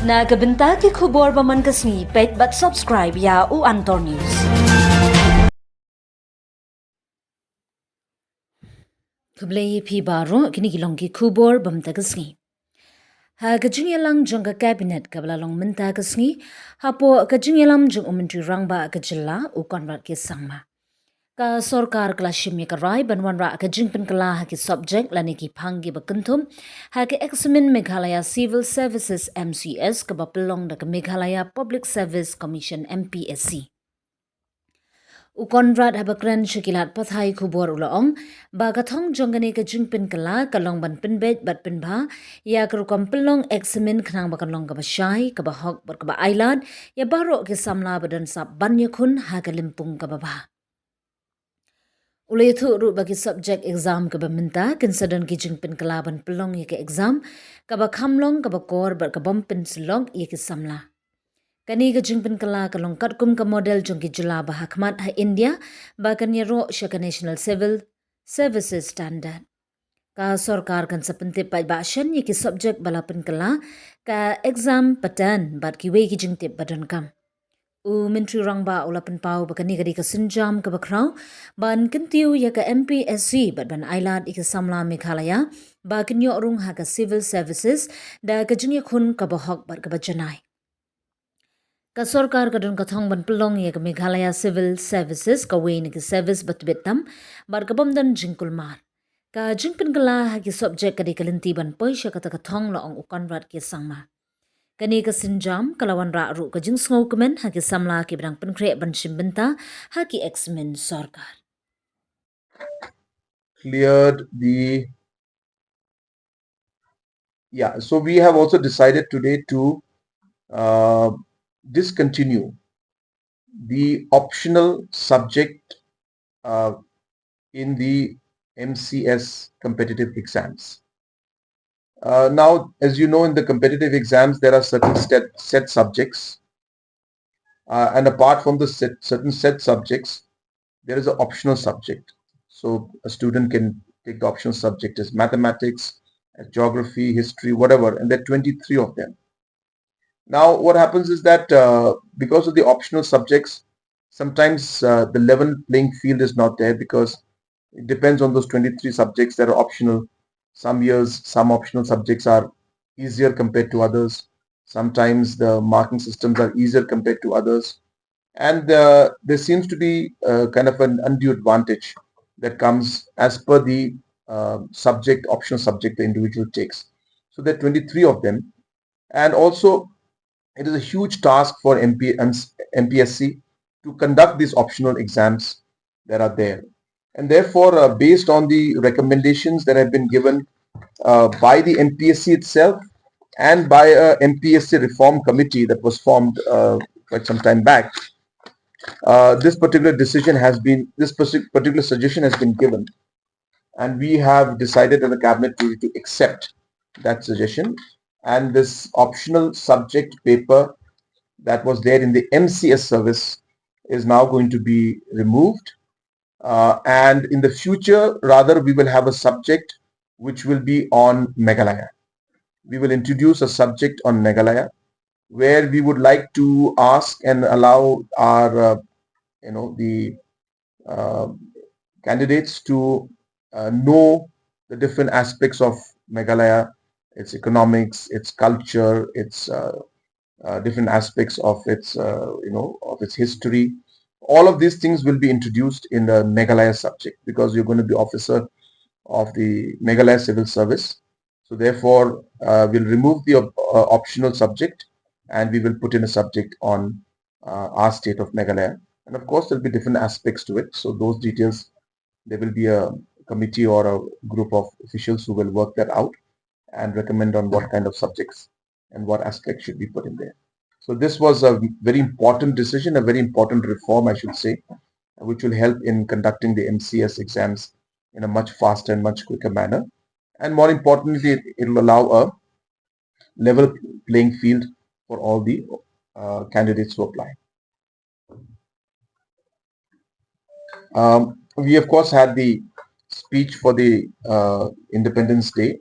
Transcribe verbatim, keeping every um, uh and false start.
Na ka bynta ki khubor ba man ka sngi, peit bad subscribe ïa U Antor News. Khublei ïa phi baroh, kine ki long ki khubor ba mynta ka sngi. Ha ka jingïalang jong ka Cabinet kaba la long mynta ka sngi, hapoh ka jingïalam jong u Myntri Rangbah ka jylla, u Conrad K Sangma. Ka sorkar ka la shim ïa ka rai ban wanrah ka jingpynkylla ha ki subject lane ki phang kiba kynthup ha ka eksamin Meghalaya Civil Services, M C S, kaba pynlong da ka Meghalaya Public Service Commission, M P S C. U Conrad, haba kren sha ki lad pathai khubor, u la ong ba ka thong jong kane ka jingpynkylla ka long ban pynbeit bad pynbha ïa ka rukom pynlong eksamin khnang ba kan long kaba shai, kaba hok bad kaba ailad ïa baroh ki samla ba don sap ban ïakhun ha ka lympung kaba bha. U la ïathuh ruh ba ki subject exam kiba mynta kin sa don ki jingpynkylla ban pynlong ïa ka exam kaba kham long kaba kor bad kabym pynslok ïa ki samla. Kane ka jingpynkylla ka long katkum ka model jong ki jylla ba ha khmat ha India ba kan ïaroh sha ka National Civil Services Standard. Ka sorkar kan sa pyntip paidbah shen ïa ki subject ba la pynkylla, ka exam pattern bad kiwei ki jingtip ba donkam. U Myntri Rangbah u la pynpaw ba kane ka dei ka sienjam kaba khraw ban kyntiew ïa ka M P S C bad ban ailad ïa ki samla Meghalaya ba kin ïoh rung ha ka Civil Services da ka jingïakhun kaba hok bad kaba janai. Ka sorkar ka don ka thong ban pynlong ïa ka Meghalaya Civil Services kawei na ki service ba tbit tam bad kabym don jingkulmar. Ka jingpynkylla ha ki subject ka dei ka lynti ban poi sha kata ka thong, la ong u Conrad K Sangma. Kane ka sienjam ka la wanrah ruh ka jingsngewkmen ha ki samla kiba dang pynkhreh ban shim bynta ha ki eksamin sorkar. Cleared the Yeah, so we have also decided today to uh, discontinue the optional subject uh, in the M C S competitive exams. Uh, now, as you know, in the competitive exams, there are certain set, set subjects. Uh, and apart from the set, certain set subjects, there is an optional subject. So a student can take the optional subject as mathematics, as geography, history, whatever, and there are twenty-three of them. Now, what happens is that uh, because of the optional subjects, sometimes uh, the level playing field is not there because it depends on those twenty-three subjects that are optional. Some years, some optional subjects are easier compared to others. Sometimes the marking systems are easier compared to others. And uh, there seems to be uh, kind of an undue advantage that comes as per the uh, subject, optional subject the individual takes. So there are twenty-three of them. And also, it is a huge task for M P, M P S C to conduct these optional exams that are there. And therefore, uh, based on the recommendations that have been given uh, by the M P S C itself and by a M P S C reform committee that was formed uh, quite some time back, uh, this particular decision has been, this partic- particular suggestion has been given. And we have decided as a cabinet to, to accept that suggestion. And this optional subject paper that was there in the M C S service is now going to be removed. Uh, and in the future, rather, we will have a subject which will be on Meghalaya. We will introduce a subject on Meghalaya where we would like to ask and allow our, uh, you know, the uh, candidates to uh, know the different aspects of Meghalaya, its economics, its culture, its uh, uh, different aspects of its uh, you know of its history. All of these things will be introduced in the Meghalaya subject because you're going to be officer of the Meghalaya Civil Service. So therefore, uh, we'll remove the op- uh, optional subject and we will put in a subject on uh, our state of Meghalaya. And of course, there'll be different aspects to it. So those details, there will be a committee or a group of officials who will work that out and recommend on what kind of subjects and what aspects should be put in there. So this was a very important decision, a very important reform, I should say, which will help in conducting the M C S exams in a much faster and much quicker manner. And more importantly, it will allow a level playing field for all the uh, candidates who apply. Um, we, of course, had the speech for the uh, Independence Day